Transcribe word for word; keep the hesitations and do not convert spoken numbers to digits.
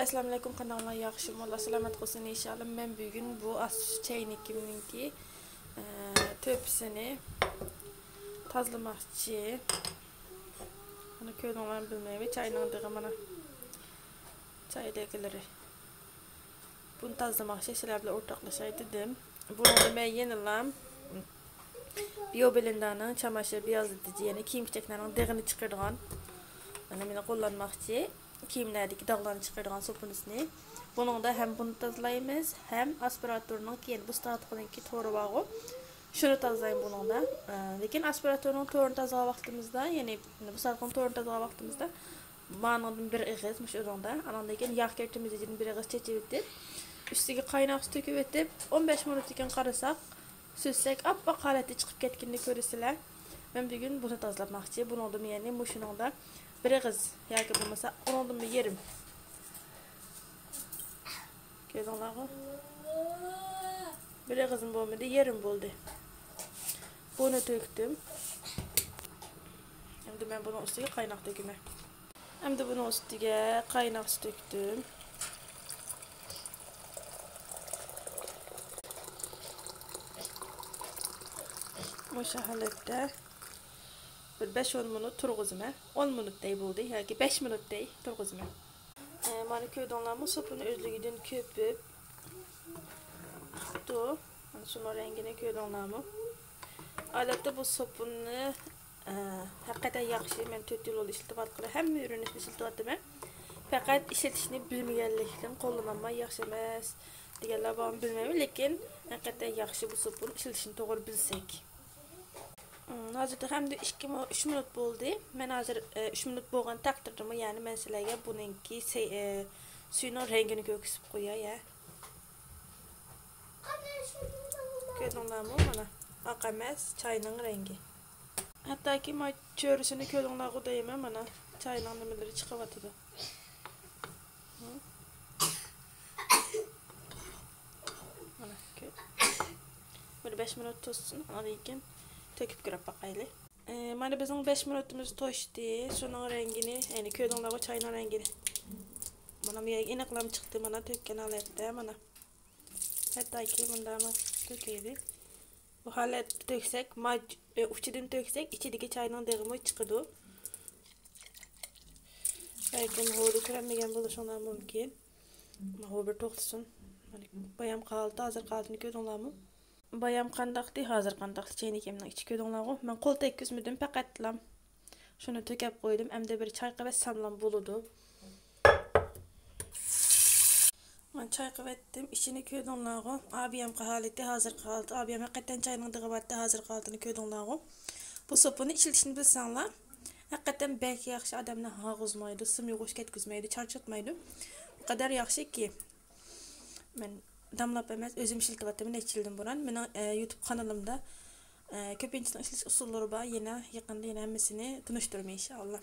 ئەسسالامۇئەلەيكۇم، قانداقلار، ياخشىمۇ؟ ئاللا سالامەت قىلسۇن ئىنشاللا. مەن بۈگۈن بۇ ئاس چەينىكىمنىڭكى، ئە، تۆپىسىنى تازىلىماقچى. مانا كۆردۈڭلارمۇ بىلمەيمەن، چاينىڭ دېغى مانا. چاي دېگىلىرى. بۇنى تازىلىماقچى، سىلەر بىلەن ئورتاقلىشاي دېدىم. بۇنىڭدا مەن يەنىلا بىيو بلېندېرنىڭ چاماشىر بىيازلىتىجى، يەنى كىيىم-كېچەكلەرنىڭ دېغىنى چىقىرىدىغان، مانا مېنى قوللانماقچى. كىيىملەردىكى داغلارنى چىقىرىدىغان سوپۇنىسىنى. بۇنىڭدا ھەم بۇنى تازىلايمىز، ھەم ئاسپىراتورنىڭ كېيىن بۇ سائەتنىڭكى تورى بارغۇ. شۇنى تازىلايمەن بۇنىڭدا. ئە، لېكىن ئاسپىراتورنىڭ تورىنى تازىلىغان ۋاقتىمىزدا، يەنى بۇ سائەتنىڭ تورىنى تازىلىغان ۋاقتىمىزدا، مانىڭدىن بىر ئېغىز مۇشۇ ئۇنىڭدا، ئاناندىن كېيىن ياغ كىرىتىمىزدىن بىر ئېغىز چېچىۋېتىپ، ئۈستىگە قايناق سۇ تۆكۈۋېتىپ، ئون بەش مىنۇتتىن كېيىن قارىساق، سۈزسەك ئاپئاق ھالەتتە چىقىپ كەتكىنىنى كۆرىسىلەر. مەن بۈگۈن بۇنى تازىلاپ باقماقچى. بۇنىڭدىمۇ يەنى مۇشۇنىڭدا بىر ئېغىز ياكى بولمىسا ئۇنىڭدىنمۇ يېرىم. كۆردۈڭلارغۇ؟ بىر ئېغىزمۇ بولمىدى، يېرىم بولدى. بۇنى تۆكتۈم. ئەمدى مەن بۇنىڭ ئۈستىگە قايناق تۆكىمەن. ئەمدى بۇنىڭ ئۈستىگە قايناق سۇ تۆكتۈم. مۇشۇ ھالەتتە بىر بەش ئون مىنۇت تۇرغۇزىمەن. ئون مىنۇتتەي بولدى ياكى بەش مىنۇتتەي تۇرغۇزىمەن. ئە، مانا كۆردۈڭلارمۇ، سوپۇنى ئۆزلۈكىدىن كۆپۈپ چىقىپتۇ. مانا شۇنىڭ رەڭگىنى كۆردۈڭلارمۇ؟ ئادەتتە بۇ سوپۇننى، ئە، ھەقىقەتەن ياخشى. مەن تۆت يىل بولدى ئىشلىتىۋاتقىلى، ھەممە ئۈرۈنۈشنى ئىشلىتىۋاتىمەن. پەقەت ئىشلىتىشنى بىلمىگەنلىكتىن قوللىنالماي، ياخشى ئەمەس دېگەنلەر بارمۇ بىلمەيمەن، لېكىن ھەقىقەتەن ياخشى بۇ سوپۇن، ئىشلىتىشنى توغرا بىلسەك. ئىم، ھازىر تېخى ئەمدى ئىككى مو-، ئۈچ مىنۇت بولدى. مەن ھازىر، ئە، ئۈچ مىنۇت بولغان تەقدىردىمۇ، يەنى مەن سىلەرگە بۇنىڭكى سەي-، ئە، سۈيىنىڭ رەڭگىنى كۆرگۈزۈپ قوياي، ھە. كۆردۈڭلارمۇ؟ مانا، ئاق ئەمەس، چاينىڭ رەڭگى. ھەتتاكى ما چۆرىسىنى كۆردۈڭلارغۇ دەيمەن، مانا، چاينىڭ نېمىلىرى چىقىۋاتىدۇ. مانا، كۆ-، بىر بەش مىنۇت توشسۇن، ئاندىن كېيىن تۆكۈپ كۆرۈپ باقايلى. ئى، مانا بىزنىڭ بەش مىنۇتىمىز توشتى. شۇنىڭ رەڭگىنى، يەنى كۆردۈڭلارغۇ چاينىڭ رەڭگىنى. مانا بۇ يەرگە ئېنىقلام چىقتى، مانا تۆككەن ھالەتتە، مانا. ھەتتاكى مۇنداقمۇ تۆكەيلى. بۇ ھالەتتە تۆكسەك، ماج-، ئى، ئۇچىدىن تۆكسەك، ئىچىدىكى چاينىڭ دېغىمۇ چىقىدۇ. بەلكىم ھۇدا كۆرەلمىگەن بولۇشۇڭلار مۇمكىن. ھۇ بىر توختىسۇن. مانا بايامقى ھالىتى، ھازىرقى ھالىتىنى كۆردۈڭلارمۇ؟ بايام قانداقتى، ھازىر قانداقتى، چەينىكىمنىڭ ئىچى كۆردۈڭلارغۇ. مەن قول تەگكۈزمىدىم، پەقەتلا شۇنى تۆكەپ قويدۇم. ئەمدى بىر چايقىۋەتسەملا بولىدۇ. مانا چايقىۋەتتىم، ئىچىنى كۆردۈڭلارغۇ. ئابىيامقى ھالىتى، ھازىرقى ھالىتى. ئابىيام ھەقىقەتەن چاينىڭ دېغى بارتى، ھازىرقى ھالىتىنى كۆردۈڭلارغۇ. بۇ سوپۇننى ئىشلىتىشنى بىلسەڭلار، ھەقىقەتەن بەك ياخشى، ئادەمنى ھاغۇزمايدۇ، سىم يۇغۇش كەتكۈزمەيدۇ، چارچاتمايدۇ. بۇ قەدەر ياخشىكى. مەن داملاپ ئەمەس، ئۆزۈم ئىشلىتىۋاتىمەن نەچچە يىلدىن بۇرۇن. مېنىڭ، ئە، يۇتۇب قانىلىمدا، ئە، كۆپىنچىسىنىڭ ئىشلىتىش ئۇسۇللىرى بار. يەنە يېقىندا يەنە ھەممىسىنى تونۇشتۇرىمەن ئىنشائاللا.